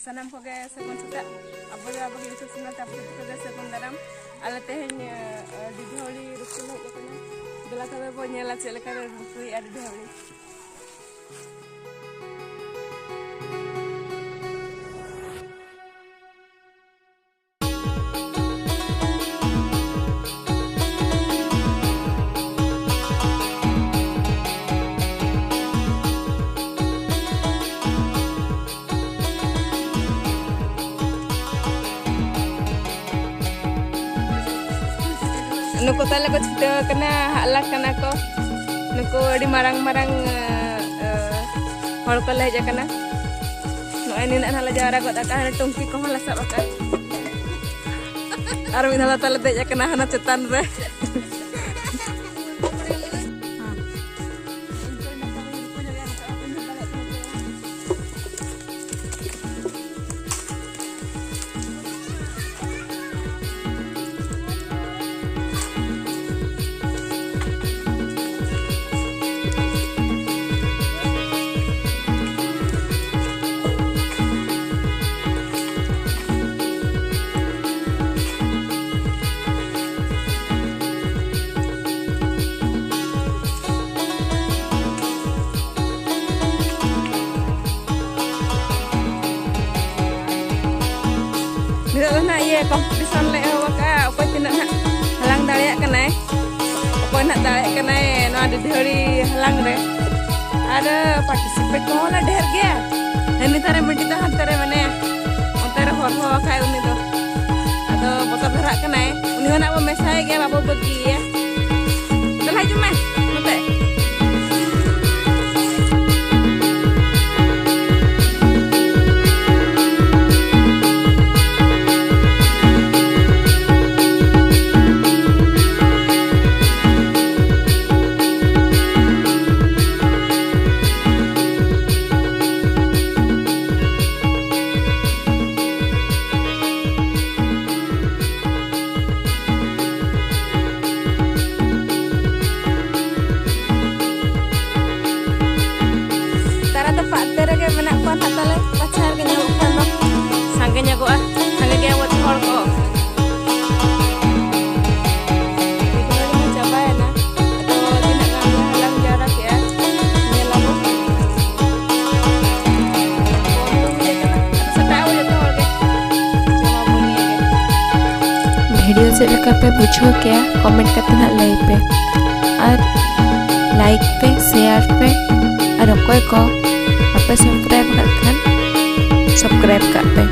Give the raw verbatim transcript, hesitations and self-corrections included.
ᱥᱟᱱᱟᱢ ᱠᱚᱜᱮ ᱥᱟᱹᱜᱩᱱ ᱥᱮᱛᱟᱜ᱾ ᱟᱵᱚ ᱫᱚ ᱟᱵᱚ YouTube ᱪᱮᱱᱮᱞ ᱛᱮ ᱟᱯᱮ ᱡᱚᱛᱚ ᱠᱚᱜᱮ ᱥᱟᱹᱜᱩᱱ ᱫᱟᱨᱟᱢ᱾ ᱟᱞᱮ ᱛᱮᱦᱮᱧ, ᱟᱸ, ᱟᱸ, ᱰᱤᱰᱷᱟᱹᱣᱲᱤ ᱨᱩᱠᱩ ᱞᱮ ᱦᱮᱡ ᱟᱠᱟᱱᱟ᱾ ᱫᱮᱞᱟ ᱛᱚᱵᱮ ᱵᱚ ᱧᱮᱞᱟ ᱪᱮᱫ ᱞᱮᱠᱟ ᱞᱮ ᱨᱩᱠᱩᱭᱮᱫᱼᱟ ᱰᱤᱰᱷᱟᱹᱣᱲᱤ᱾ ᱱᱩᱠᱩ ᱛᱟᱞᱮ ᱠᱚ ᱪᱷᱩᱴᱟᱹᱣ ᱟᱠᱟᱱᱟ, ᱦᱟᱞᱟᱝ ᱠᱟᱱᱟ ᱠᱚ᱾ ᱱᱩᱠᱩ ᱟᱹᱰᱤ ᱢᱟᱨᱟᱝ ᱢᱟᱨᱟᱝ, ᱟᱸ, ᱟᱸ, ᱦᱚᱲ ᱠᱚ ᱞᱮ ᱦᱮᱡ ᱟᱠᱟᱱᱟ᱾ ᱱᱚᱜᱼᱚᱭ ᱱᱤᱱᱟᱹᱜ ᱱᱟᱦᱟᱜ ᱞᱮ ᱡᱟᱣᱨᱟ ᱜᱚᱫ ᱟᱠᱟᱫᱼᱟ, ᱦᱟᱱᱮ ᱴᱩᱝᱠᱤ ᱠᱚᱦᱚᱸ ᱞᱮ ᱥᱟᱵ ᱟᱠᱟᱫᱼᱟ᱾ ᱟᱨ ᱢᱤᱫ ᱫᱷᱟᱣ ᱫᱚ ᱛᱟᱞᱮ ᱫᱮᱡ ᱟᱠᱟᱱᱟ ᱦᱟᱱᱟ ᱪᱮᱛᱟᱱ ᱨᱮ᱾ ᱱᱤᱛᱚᱜ ᱫᱚ ᱱᱟᱦᱟᱜ ᱤᱭᱟᱹ competition ᱞᱮ ᱮᱦᱚᱵ ᱟᱠᱟᱫᱼᱟ, ᱚᱠᱚᱭ ᱛᱤᱱᱟᱹᱜ ᱱᱟᱦᱟᱜ ᱦᱟᱞᱟᱝ ᱫᱟᱲᱮᱭᱟᱜ ᱠᱟᱱᱟᱭ, ᱚᱠᱚᱭ ᱱᱟᱦᱟᱜ ᱫᱟᱲᱮᱭᱟᱜ ᱠᱟᱱᱟᱭ ᱱᱚᱣᱟ ᱰᱤᱰᱷᱟᱹᱣᱲᱤ ᱦᱟᱞᱟᱝ ᱨᱮ᱾ ᱟᱨ participate ᱠᱚᱦᱚᱸ ᱞᱮ ᱰᱷᱮᱨ ᱜᱮᱭᱟ᱾ ᱦᱟᱹᱱᱤ ᱫᱷᱟᱨᱮ ᱢᱤᱫᱴᱤᱡ ᱫᱚ ᱦᱟᱱᱛᱮ ᱨᱮ ᱢᱮᱱᱟᱭᱟ, ᱚᱱᱛᱮ ᱨᱮ ᱦᱚᱨᱦᱚ ᱟᱠᱟᱫ ᱩᱱᱤ ᱫᱚ, ᱟᱫᱚ ᱵᱚᱛᱚᱨ ᱫᱷᱟᱨᱟᱜ ᱠᱟᱱᱟᱭ᱾ ᱩᱱᱤ ᱦᱚᱸ ᱱᱟᱜ ᱵᱚ ᱢᱮᱥᱟᱭᱮ ᱜᱮᱭᱟ, ᱵᱟᱵᱚ ᱵᱟᱹᱜᱤᱭᱮᱭᱟ᱾ ᱫᱮᱞᱟ ᱦᱤᱡᱩᱜ ᱢᱮ ᱱᱚᱛᱮ᱾ video ᱪᱮᱫ ᱞᱮᱠᱟ ᱯᱮ ᱵᱩᱡᱷᱟᱹᱣ ᱠᱮᱜᱼᱟ, comment ᱠᱟᱛᱮ ᱦᱟᱸᱜ ᱞᱟᱹᱭ ᱯᱮ᱾ ᱟᱨ like ᱯᱮ, share ᱯᱮ, ᱟᱨ ᱚᱠᱚᱭ ᱠᱚ ᱵᱟᱯᱮ subscribe ᱟᱠᱟᱫ ᱠᱷᱟᱱ subscribe ᱠᱟᱜ ᱯᱮ᱾